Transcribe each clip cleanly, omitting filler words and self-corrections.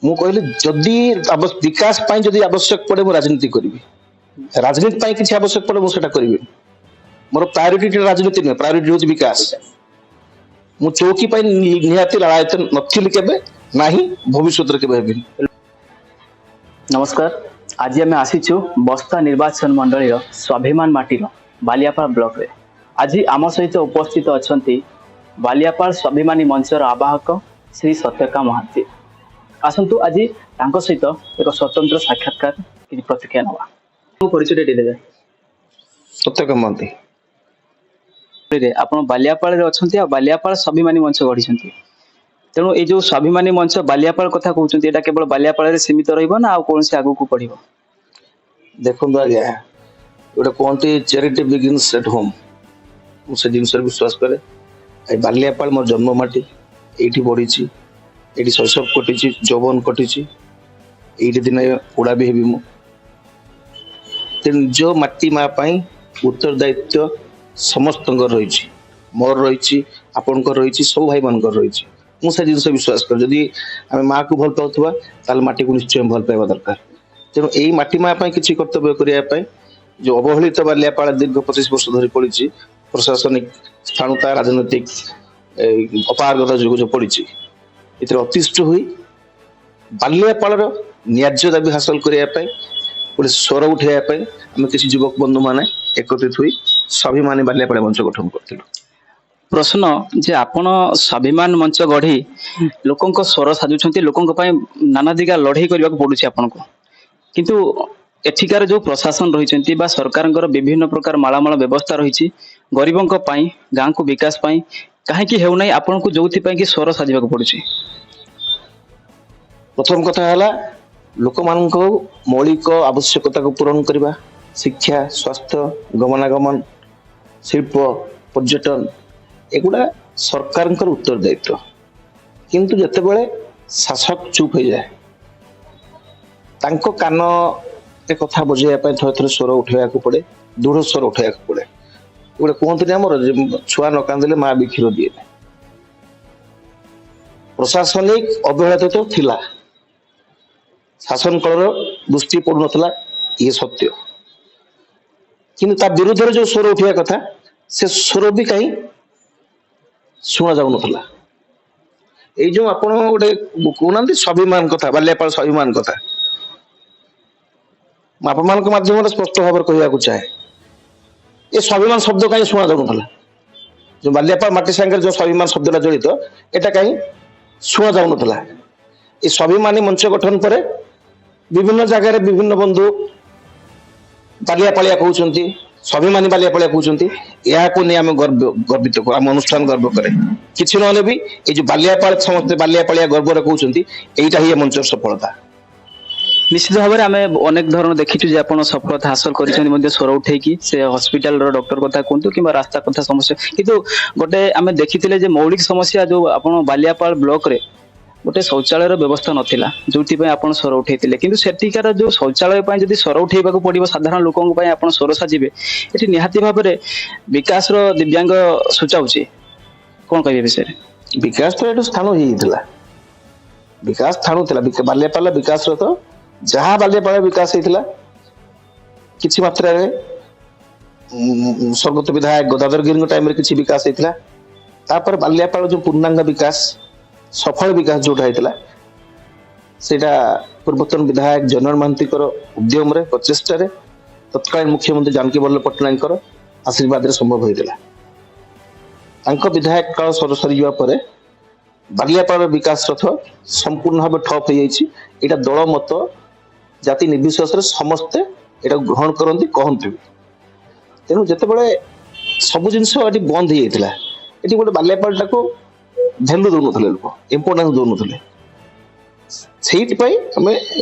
ମୁଁ କହିଲି ଯଦି ବିକାଶ ପାଇଁ ଯଦି ଆବଶ୍ୟକ ପଡେ ମୁଁ ରାଜନୀତି କରିବି, ରାଜନୀତି ପାଇଁ କିଛି ଆବଶ୍ୟକ ପଡେ ମୁଁ ସେଟା କରିବି। ମୋର ପ୍ରାୟୋରିଟି ରାଜନୀତି ନୁହେଁ, ପ୍ରାୟୋରିଟି ହଉଛି ବିକାଶ। ମୁଁ ଚୌକି ପାଇଁ ନିହାତି ଲାଳାୟିତ ନଥିଲି କେବେ, ନାହିଁ, ଭବିଷ୍ୟତରେ କେବେ ହେବିନି। ନମସ୍କାର, ଆଜି ଆମେ ଆସିଛୁ ବସ୍ତା ନିର୍ବାଚନ ମଣ୍ଡଳୀର ସ୍ୱାଭିମାନ ମାଟିର ବାଲିଆପାଳ ବ୍ଲକରେ। ଆଜି ଆମ ସହିତ ଉପସ୍ଥିତ ଅଛନ୍ତି ବାଲିଆପାଳ ସ୍ୱାଭିମାନୀ ମଞ୍ଚର ଆବାହକ ଶ୍ରୀ ସତ୍ୟକାମ ମହାନ୍ତି। ଆସନ୍ତୁ ଆଜି ତାଙ୍କ ସହିତ ଏକ ସ୍ୱତନ୍ତ୍ର ସାକ୍ଷାତକାର, କିଛି ପ୍ରତିକ୍ରିୟା ନେବା। ପରିଚୟ ଟିକେ ଦେବେ? ସତ୍ୟକାମ ମହାନ୍ତି। ଆପଣ ବାଲିଆପାଳରେ ଅଛନ୍ତି ଆଉ ବାଲିଆପାଳ ସ୍ୱାଭିମାନୀ ମଞ୍ଚ ଗଢିଛନ୍ତି। ତେଣୁ ଏଇ ଯୋଉ ସ୍ୱାଭିମାନୀ ମଞ୍ଚ ବାଲିଆପାଳ କଥା କହୁଛନ୍ତି, ଏଇଟା କେବଳ ବାଲିଆପାଳରେ ସୀମିତ ରହିବ ନା ଆଉ କୌଣସି ଆଗକୁ ବଢିବ? ଦେଖନ୍ତୁ ଆଜ୍ଞା, ଗୋଟେ କୁହନ୍ତି "Charity begins at home"। ମୁଁ ସେ ଜିନିଷରେ ବିଶ୍ୱାସ କରେ। ଏ ବାଲିଆପାଳ ମୋର ଜନ୍ମ ମାଟି, ଏଇଠି ବଢିଛି, ଏଇଠି ଶୈଶବ କଟିଛି, ଯୌବନ କଟିଛି, ଏଇଠି ଦିନେ ପୋଡ଼ା ବି ହେବି ମୁଁ। ତେଣୁ ନିଜ ମାଟି ମା ପାଇଁ ଉତ୍ତରଦାୟିତ୍ୱ ସମସ୍ତଙ୍କର ରହିଛି, ମୋର ରହିଛି, ଆପଣଙ୍କର ରହିଛି, ସବୁ ଭାଇମାନଙ୍କର ରହିଛି। ମୁଁ ସେ ଜିନିଷ ବିଶ୍ୱାସ କରେ, ଯଦି ଆମେ ମାକୁ ଭଲ ପାଉଥିବା ତାହେଲେ ମାଟିକୁ ନିଶ୍ଚୟ ଭଲ ପାଇବା ଦରକାର। ତେଣୁ ଏଇ ମାଟି ମା ପାଇଁ କିଛି କର୍ତ୍ତବ୍ୟ କରିବା ପାଇଁ, ଯୋଉ ଅବହେଳିତ ବାଲିଆପାଳ ଦୀର୍ଘ 25 ବର୍ଷ ଧରି ପଡ଼ିଛି, ପ୍ରଶାସନିକ ସ୍ଥାଣୁତା, ରାଜନୈତିକ ଅପାରଗତା ଯୋଗୁଁ ଯୋଉ ପଡ଼ିଛି, ଏଥିରେ ଅତିଷ୍ଠ ହୋଇ ବାଲିଆପାଳର ନ୍ୟାଯ୍ୟ ଦାବି ହାସଲ କରିବା ପାଇଁ, ଗୋଟେ ସ୍ୱର ଉଠାଇବା ପାଇଁ ଆମେ କିଛି ଯୁବକ ବନ୍ଧୁମାନେ ଏକତ୍ରିତ ହୋଇ ସ୍ୱାଭିମାନୀ ବାଲିଆପାଳ ମଞ୍ଚ ଗଠନ କରିଥିଲୁ। ପ୍ରଶ୍ନ ଯେ ଆପଣ ସ୍ୱାଭିମାନ ମଞ୍ଚ ଗଢି ଲୋକଙ୍କ ସ୍ୱର ସାଜୁଛନ୍ତି, ଲୋକଙ୍କ ପାଇଁ ନାନା ଦିଗା ଲଢେଇ କରିବାକୁ ପଡୁଛି ଆପଣଙ୍କୁ। କିନ୍ତୁ ଏଠିକାର ଯୋଉ ପ୍ରଶାସନ ରହିଛନ୍ତି ବା ସରକାରଙ୍କର ବିଭିନ୍ନ ପ୍ରକାର ମାଳାମାଳ ବ୍ୟବସ୍ଥା ରହିଛି ଗରିବଙ୍କ ପାଇଁ, ଗାଁକୁ ବିକାଶ ପାଇଁ, କାହିଁକି ହେଉନାହିଁ ଆପଣଙ୍କୁ, ଯୋଉଥିପାଇଁ କି ସ୍ୱର ସାଜିବାକୁ ପଡୁଛି? ପ୍ରଥମ କଥା ହେଲା ଲୋକମାନଙ୍କ ମୌଳିକ ଆବଶ୍ୟକତାକୁ ପୂରଣ କରିବା, ଶିକ୍ଷା, ସ୍ୱାସ୍ଥ୍ୟ, ଗମନାଗମନ, ଶିଳ୍ପ, ପର୍ଯ୍ୟଟନ, ଏଗୁଡ଼ା ସରକାରଙ୍କର ଉତ୍ତରଦାୟିତ୍ୱ। କିନ୍ତୁ ଯେତେବେଳେ ଶାସକ ଚୁପ୍ ହେଇଯାଏ, ତାଙ୍କ କାନରେ କଥା ବଜେଇବା ପାଇଁ ଥରେ ଥରେ ସ୍ୱର ଉଠେଇବାକୁ ପଡେ, ଦୃଢ ସ୍ୱର ଉଠେଇବାକୁ ପଡେ। ଗୋଟେ କୁହନ୍ତିନି ଆମର ଯେ ଛୁଆ ନ କାନ୍ଦିଲେ ମା ବି କ୍ଷୀର ଦିଏନି। ପ୍ରଶାସନିକ ଅବହେଳା ତ ଥିଲା, ଶାସନ କଳର ଦୃଷ୍ଟି ପଡୁନଥିଲା, ଇଏ ସତ୍ୟ। କିନ୍ତୁ ତା ବିରୁଦ୍ଧରେ ଯୋଉ ସ୍ୱର ଉଠିବା କଥା, ସେ ସ୍ୱର ବି କାହିଁ ଶୁଣା ଯାଉନଥିଲା। ଏଇ ଯୋଉ ଆପଣ ଗୋଟେ କହୁନାହାନ୍ତି ସ୍ୱାଭିମାନ କଥା, ବାଲିଆପାଳ ସ୍ୱାଭିମାନ କଥା, ମୁଁ ଆପଣମାନଙ୍କ ମାଧ୍ୟମରେ ସ୍ପଷ୍ଟ ଭାବରେ କହିବାକୁ ଚାହେଁ, ଏ ସ୍ୱାଭିମାନ ଶବ୍ଦ କାହିଁ ଶୁଣା ଯାଉନଥିଲା? ଯୋଉ ବାଲିଆପାଳ ମାଟି ସାଙ୍ଗରେ ଯୋଉ ସ୍ୱାଭିମାନ ଶବ୍ଦଟା ଜଡ଼ିତ, ଏଟା କାହିଁ ଶୁଣା ଯାଉନଥିଲା? ଏ ସ୍ୱାଭିମାନୀ ମଞ୍ଚ ଗଠନ ପରେ ବିଭିନ୍ନ ଜାଗାରେ ବିଭିନ୍ନ ବନ୍ଧୁ ବାଲିଆପାଳିଆ କହୁଛନ୍ତି, ସ୍ୱାଭିମାନୀ ବାଲିଆପାଳିଆ କହୁଛନ୍ତି। ଏହାକୁ ନେଇ ଆମେ ଗର୍ବିତ, ଆମ ଅନୁଷ୍ଠାନ ଗର୍ବ କରେ। କିଛି ନହେଲେ ବି ଏଇ ଯୋଉ ବାଲିଆପାଳ ସମସ୍ତେ ବାଲିଆପାଳିଆ ଗର୍ବରେ କହୁଛନ୍ତି, ଏଇଟା ହିଁ ଏ ମଞ୍ଚର ସଫଳତା। ନିଶ୍ଚିତ ଭାବରେ ଆମେ ଅନେକ ଧରଣ ଦେଖିଛୁ ଯେ ଆପଣ ସଫଳତା ହାସଲ କରିଛନ୍ତି ମଧ୍ୟ ସ୍ୱର ଉଠେଇକି, ସେ ହସ୍ପିଟାଲର ଡକ୍ଟର କଥା କୁହନ୍ତୁ କିମ୍ବା ରାସ୍ତା କଥା ସମସ୍ୟା। କିନ୍ତୁ ଗୋଟେ ଆମେ ଦେଖିଥିଲେ ଯେ ମୌଳିକ ସମସ୍ୟା ଯୋଉ ଆପଣ ବାଲିଆପାଳ ବ୍ଲକରେ ଗୋଟେ ଶୌଚାଳୟର ବ୍ୟବସ୍ଥା ନଥିଲା, ଯୋଉଥିପାଇଁ ଆପଣ ସ୍ୱର ଉଠେଇଥିଲେ। କିନ୍ତୁ ସେଠିକାର ଯୋଉ ଶୌଚାଳୟ ପାଇଁ ଯଦି ସ୍ୱର ଉଠେଇବାକୁ ପଡିବ, ସାଧାରଣ ଲୋକଙ୍କ ପାଇଁ ଆପଣ ସ୍ୱର ସାଜିବେ, ଏଠି ନିହାତି ଭାବରେ ବିକାଶର ଦିବ୍ୟାଙ୍ଗ ସୂଚାଉଛି। କଣ କହିବେ ବିଷୟରେ? ବିକାଶ ତ ଏଠୁ ସ୍ଥାଣୁ ହେଇଯାଇଥିଲା, ବିକାଶ ସ୍ଥାଣୁ ଥିଲା। ବାଲିଆପାଳ ବିକାଶର ତ ଯାହା ବାଲିଆପାଳ ବିକାଶ ହେଇଥିଲା, କିଛି ମାତ୍ରାରେ ସ୍ୱର୍ଗତ ବିଧାୟକ ଗଦାଧର ଗିରିଙ୍କ ଟାଇମରେ କିଛି ବିକାଶ ହେଇଥିଲା। ତାପରେ ବାଲିଆପାଳ ଯୋଉ ପୂର୍ଣ୍ଣାଙ୍ଗ ବିକାଶ, ସଫଳ ବିକାଶ ଯୋଉଟା ହେଇଥିଲା, ସେଇଟା ପୂର୍ବତନ ବିଧାୟକ ଜନନ ମହାନ୍ତିଙ୍କର ଉଦ୍ୟମରେ, ପ୍ରଚେଷ୍ଟାରେ, ତତ୍କାଳୀନ ମୁଖ୍ୟମନ୍ତ୍ରୀ ଜାନକୀ ବଲ୍ଲଭ ପଟ୍ଟନାୟକଙ୍କର ଆଶୀର୍ବାଦରେ ସମ୍ଭବ ହେଇଥିଲା। ତାଙ୍କ ବିଧାୟକ କାଳ ସରିଯିବା ପରେ ବାଲିଆପାଳର ବିକାଶ ରଥ ସମ୍ପୂର୍ଣ୍ଣ ଭାବେ ଠପ୍ ହେଇଯାଇଛି। ଏଇଟା ଦଳ, ମତ, ଜାତି ନିର୍ବିଶେଷରେ ସମସ୍ତେ ଏଟାକୁ ଗ୍ରହଣ କରନ୍ତି, କହନ୍ତି ବି। ତେଣୁ ଯେତେବେଳେ ସବୁ ଜିନିଷ ଏଠି ବନ୍ଦ ହେଇଯାଇଥିଲା, ଏଠି ଗୋଟେ ବାଲିଆପାଳଟାକୁ ଭ୍ୟାଲୁ ଦଉନଥିଲେ ଲୋକ, ଇମ୍ପୋର୍ଟାନ୍ସ ଦଉନଥିଲେ, ସେଇଥିପାଇଁ ଆମେ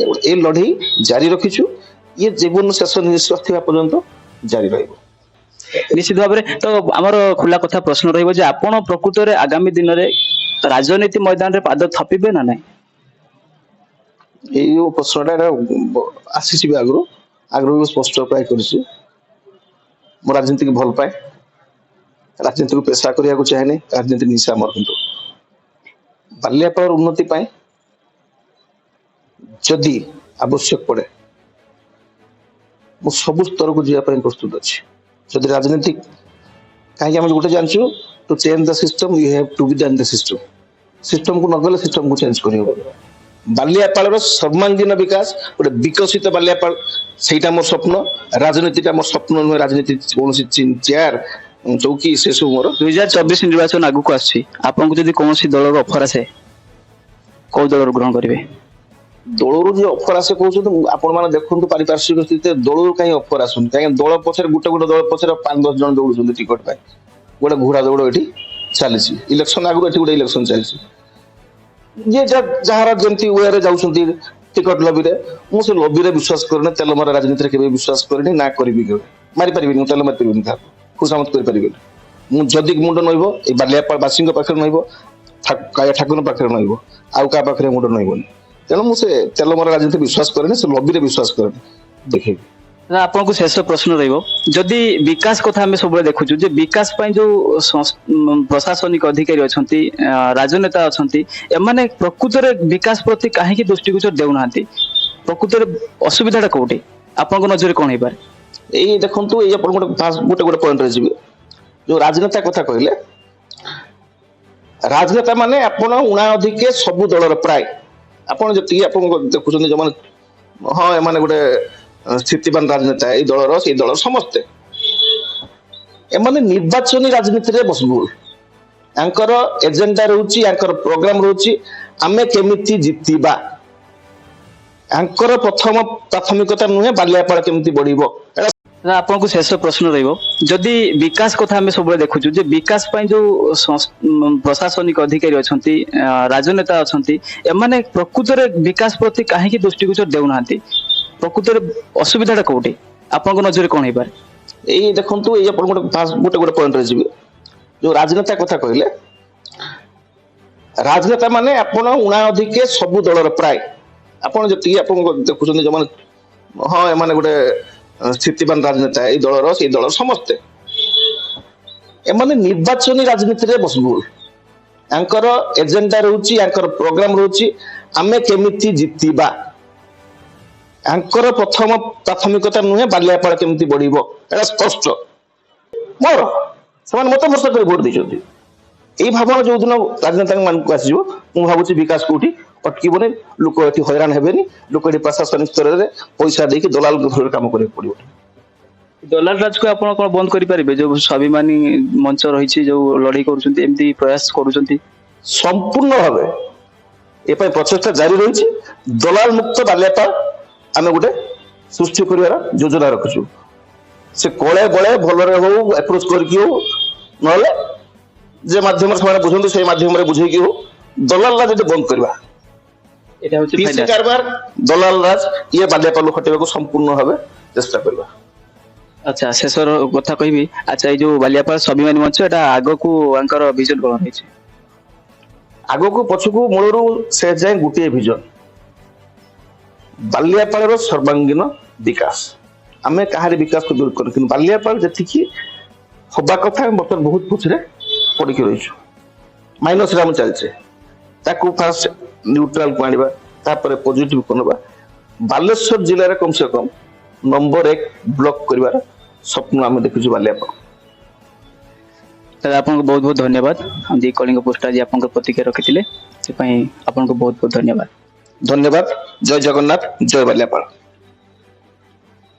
ଏ ଲଢେଇ ଜାରି ରଖିଛୁ। ଇଏ ଜୀବନ ଶେଷ ନିଶ୍ୱାସ ଥିବା ପର୍ଯ୍ୟନ୍ତ ଜାରି ରହିବ। ନିଶ୍ଚିତ ଭାବରେ ତ ଆମର ଖୋଲା କଥା ପ୍ରଶ୍ନ ରହିବ ଯେ ଆପଣ ପ୍ରକୃତରେ ଆଗାମୀ ଦିନରେ ରାଜନୀତି ମଇଦାନରେ ପାଦ ଥାପିବେ ନା ନାହିଁ? ଏଇ ଯୋଉ ପ୍ରଶ୍ନଟା, ଏଟା ଆସିଛି ବି ଆଗରୁ, ଆଗରୁ ବି ସ୍ପଷ୍ଟ ପ୍ରାୟ କରିଛି। ମୁଁ ରାଜନୀତିକୁ ଭଲ ପାଏ, ରାଜନୀତିକୁ ପେସା କରିବାକୁ ଚାହେଁନି, ରାଜନୀତି ନିଶା ମୋର। କିନ୍ତୁ ବାଲିଆପାଳର ଉନ୍ନତି ପାଇଁ ଯଦି ଆବଶ୍ୟକ ପଡ଼େ ମୁଁ ସବୁ ସ୍ତରକୁ ଯିବା ପାଇଁ ପ୍ରସ୍ତୁତ ଅଛି। ଯଦି ରାଜନୀତି, କାହିଁକି ଆମେ ଗୋଟେ ଜାଣିଛୁ, to change the system you have to be in the system. ସିଷ୍ଟମକୁ ନଗଲେ ସିଷ୍ଟମକୁ ଚେଞ୍ଜ କରିହେବ। ବାଲିଆପାଳର ସର୍ବାଙ୍ଗୀନ ବିକାଶ, ଗୋଟେ ବିକଶିତ ବାଲିଆପାଳ, ସେଇଟା ମୋର ସ୍ୱପ୍ନ। ରାଜନୀତିଟା ମୋର ସ୍ୱପ୍ନ ନୁହେଁ। ରାଜନୀତି କୌଣସି ଚେୟାର ଚୌକି ସେସବୁ ମୋର। 2024 ନିର୍ବାଚନ ଆଗକୁ ଆସୁଛି, ଆପଣଙ୍କୁ ଯଦି କୌଣସି ଦଳର ଅଫର ଆସେ, କୋଉ ଦଳରୁ ଗ୍ରହଣ କରିବେ? ଦଳରୁ ଯେ ଅଫର ଆସେ କହୁଛନ୍ତି, ଆପଣମାନେ ଦେଖନ୍ତୁ ପାରିପାର୍ଶ୍ୱିକ ସ୍ଥିତିରେ ଦଳରୁ କାହିଁ ଅଫର ଆସୁନି। କାହିଁକି ଦଳ ପଛରେ ଗୋଟେ ଗୋଟେ ଦଳ ପଛରେ 5-10 ଜଣ ଦୌଡୁଛନ୍ତି ଟିକଟ ପାଇଁ। ଗୋଟେ ଘୋଡ଼ା ଦୌଡ଼ ଏଠି ଚାଲିଛି। ଇଲେକ୍ସନ ଆଗରୁ ଏଠି ଗୋଟେ ଇଲେକ୍ସନ ଚାଲିଛି। ଯିଏ ଯାହାର ଯେମିତି ୱେରେ ଯାଉଛନ୍ତି ଟିକଟ ଲବିରେ। ମୁଁ ସେ ଲବିରେ ବିଶ୍ୱାସ କରେନି। ତେଲ ମରା ରାଜନୀତିରେ କେବେ ବିଶ୍ୱାସ କରିନି, ନା କରିବି। କେବେ ମାରିପାରିବିନି ମୁଁ, ତେଲ ମାରିପାରିବିନି, କାହାକୁ ଖୁସାମତ କରିପାରିବିନି। ମୁଁ ଯଦି ମୁଣ୍ଡ ନଇବ, ଏଇ ବାଲିଆପାଳ ବାସୀଙ୍କ ପାଖରେ ନଇବ, କାଳିଆ ଠାକୁରଙ୍କ ପାଖରେ ନଇବ, ଆଉ କାହା ପାଖରେ ମୁଣ୍ଡ ନଇବନି। ତେଣୁ ମୁଁ ସେ ତେଲ ମରା ରାଜନୀତି ବିଶ୍ୱାସ କରେନି, ସେ ଲବିରେ ବିଶ୍ୱାସ କରେନି। ଦେଖେଇବି। ଦାଦା, ଆପଣଙ୍କୁ ଶେଷ ପ୍ରଶ୍ନ ରହିବ। ଯଦି ବିକାଶ କଥା ଆମେ ସବୁବେଳେ ଦେଖୁଛୁ ଯେ ବିକାଶ ପାଇଁ ଯୋଉ ପ୍ରଶାସନିକ ଅଧିକାରୀ ଅଛନ୍ତି, ରାଜନେତା ଅଛନ୍ତି, ଏମାନେ ପ୍ରକୃତରେ ବିକାଶ ପ୍ରତି କାହିଁକି ଦୃଷ୍ଟିଗୋଚର ଦେଉନାହାନ୍ତି? ପ୍ରକୃତରେ ଅସୁବିଧାଟା କୋଉଠି, ଆପଣଙ୍କ ନଜରରେ କଣ ହେଇପାରେ? ଏଇ ଦେଖନ୍ତୁ, ଏଇ ଆପଣ ଗୋଟେ ଫାଷ୍ଟ ଗୋଟେ ଗୋଟେ ପଏଣ୍ଟରେ ଯିବି। ଯୋଉ ରାଜନେତା କଥା କହିଲେ, ରାଜନେତା ମାନେ ଆପଣ ଉଣା ଅଧିକେ ସବୁ ଦଳର ପ୍ରାୟ, ଆପଣ ଯେତିକି ଆପଣ ଦେଖୁଛନ୍ତି ଯୋଉମାନେ, ହଁ, ଏମାନେ ଗୋଟେ ସ୍ଥିତିବାନ ରାଜନେତା, ଏଇ ଦଳର ସେଇ ଦଳର ସମସ୍ତେ, ଏମାନେ ନିର୍ବାଚନୀ ରାଜନୀତିରେ ମସଗୁଲ। ୟାଙ୍କର ଏଜେଣ୍ଡା ରହୁଛି, ୟାଙ୍କର ପ୍ରୋଗ୍ରାମ ରହୁଛି ଆମେ କେମିତି ଜିତିବା। ୟାଙ୍କର ପ୍ରଥମ ପ୍ରାଥମିକତା ନୁହେଁ ବାଲିଆପାଳ କେମିତି ବଢିବ। ଏଇଟା ଦାଦା, ଆପଣଙ୍କୁ ଶେଷ ପ୍ରଶ୍ନ ରହିବ। ଯଦି ବିକାଶ କଥା ଆମେ ସବୁବେଳେ ଦେଖୁଛୁ ଯେ ବିକାଶ ପାଇଁ ଯୋଉ ପ୍ରଶାସନିକ ଅଧିକାରୀ ଅଛନ୍ତି, ରାଜନେତା ଅଛନ୍ତି, ଏମାନେ ପ୍ରକୃତରେ ବିକାଶ ପ୍ରତି କାହିଁକି ଦୃଷ୍ଟିଗୋଚର ଦେଉନାହାନ୍ତି? ପ୍ରକୃତରେ ଅସୁବିଧାଟା କୋଉଠି, ଆପଣଙ୍କ ନଜରରେ କଣ ହେଇପାରେ? ଏଇ ଦେଖନ୍ତୁ, ଏଇ ଆପଣ ଗୋଟେ ଫାଷ୍ଟ ଗୋଟେ ଗୋଟେ ପଏଣ୍ଟରେ ଯିବି। ଯୋଉ ରାଜନେତା କଥା କହିଲେ, ରାଜନେତା ମାନେ ଆପଣ ଉଣା ଅଧିକେ ସବୁ ଦଳର ପ୍ରାୟ, ଆପଣ ଯେତିକି ଆପଣ ଦେଖୁଛନ୍ତି ଯୋଉମାନେ, ହଁ, ଏମାନେ ଗୋଟେ ସ୍ଥିତିବାନ ରାଜନେତା, ଏଇ ଦଳର ସେଇ ଦଳର ସମସ୍ତେ, ଏମାନେ ନିର୍ବାଚନୀ ରାଜନୀତିରେ ମସଗୁଲ। ୟାଙ୍କର ଏଜେଣ୍ଡା ରହୁଛି, ୟାଙ୍କର ପ୍ରୋଗ୍ରାମ ରହୁଛି ଆମେ କେମିତି ଜିତିବା। ୟାଙ୍କର ପ୍ରଥମ ପ୍ରାଥମିକତା ନୁହେଁ ବାଲିଆପାଳ କେମିତି ବଢିବ। ଏଇଟା ସ୍ପଷ୍ଟ ମୋର। ସେମାନେ ମତେ ଭରସା କରି ଭୋଟ ଦେଇଛନ୍ତି। ଏଇ ଭାବନା ଯୋଉଦିନ ରାଜନେତାଙ୍କ ମାନଙ୍କୁ ଆସିଯିବ, ମୁଁ ଭାବୁଛି ବିକାଶ କୋଉଠି ଅଟକିବନି, ଲୋକ ଏଠି ହଇରାଣ ହେବେନି, ଲୋକ ଏଠି ପ୍ରଶାସନିକ ସ୍ତରରେ ପଇସା ଦେଇକି ଦଲାଲଙ୍କ ଥ୍ରୁରେ କାମ କରିବାକୁ ପଡିବ। ଦଲାଲ ରାଜକୁ ଆପଣ କଣ ବନ୍ଦ କରିପାରିବେ? ଯୋଉ ସ୍ୱାଭିମାନୀ ମଞ୍ଚ ରହିଛି, ଯୋଉ ଲଢେଇ କରୁଛନ୍ତି, ଏମିତି ପ୍ରୟାସ କରୁଛନ୍ତି। ସମ୍ପୂର୍ଣ୍ଣ ଭାବେ ଏ ପାଇଁ ପ୍ରଚେଷ୍ଟା ଜାରି ରହିଛି। ଦଲାଲ ମୁକ୍ତ ବାଲିଆପାଳ ଆମେ ଗୋଟେ ସୃଷ୍ଟି କରିବାର ଯୋଜନା ରଖୁଛୁ। ସେ କଳେ ବଳେ ଭଲରେ ହଉ, ଆପ୍ରୋଚ କରିକି ହଉ, ନହେଲେ ଯେ ମାଧ୍ୟମରେ ସେମାନେ ବୁଝନ୍ତି ସେଇ ମାଧ୍ୟମରେ ବୁଝେଇକି ହଉ, ଦଲାଲ ରାଜ ଯଦି ବନ୍ଦ କରିବା, ଏଇଟା ହଉଛି ପିସି ଫାଇନାଲ। କାରବାର, ଦଲାଲ ରାଜ, ଇଏ ବାଲିଆପାଳରୁ ହଟେଇବାକୁ ସମ୍ପୂର୍ଣ୍ଣ ଭାବେ ଚେଷ୍ଟା କରିବା। ଆଚ୍ଛା, ଶେଷର କଥା କହିବି। ଆଚ୍ଛା, ଏଇ ଯୋଉ ବାଲିଆପାଳ ସ୍ୱାଭିମାନୀ ମଞ୍ଚ, ଏଟା ଆଗକୁ ଆଙ୍କର ଭିଜନ କଣ ରହିଛି? ଆଗକୁ ପଛକୁ ମୂଳରୁ ସେ ଯାଏଁ ଗୋଟିଏ ଭିଜନ, ବାଲିଆପାଳର ସର୍ବାଙ୍ଗୀନ ବିକାଶ। ଆମେ କାହାରି ବିକାଶକୁ ଦୂର କରୁ, କିନ୍ତୁ ବାଲିଆପାଳ ଯେତିକି ହବା କଥା ଆମେ ବର୍ତ୍ତମାନ ବହୁତ ପଛରେ ପଡ଼ିକି ରହିଛୁ, ମାଇନସରେ ଆମେ ଚାଲିଛେ। ତାକୁ ଫାଷ୍ଟ ନ୍ୟୁଟ୍ରାଲକୁ ଆଣିବା, ତାପରେ ପଜିଟିଭକୁ ନେବା। ବାଲେଶ୍ୱର ଜିଲ୍ଲାରେ କମ ସେ କମ ନମ୍ବର 1 ବ୍ଲକ କରିବାର ସ୍ୱପ୍ନ ଆମେ ଦେଖୁଛୁ ବାଲିଆପାଳ। ଦାଦା, ଆପଣଙ୍କୁ ବହୁତ ବହୁତ ଧନ୍ୟବାଦ। ଦି କଳିଙ୍ଗ ପୋଷ୍ଟ ଆଜି ଆପଣଙ୍କ ପ୍ରତିକ୍ରିୟା ରଖିଥିଲେ, ସେଥିପାଇଁ ଆପଣଙ୍କୁ ବହୁତ ବହୁତ ଧନ୍ୟବାଦ। ଧନ୍ୟବାଦ। ଜୟ ଜଗନ୍ନାଥ, ଜୟ ବାଲିଆପାଳ।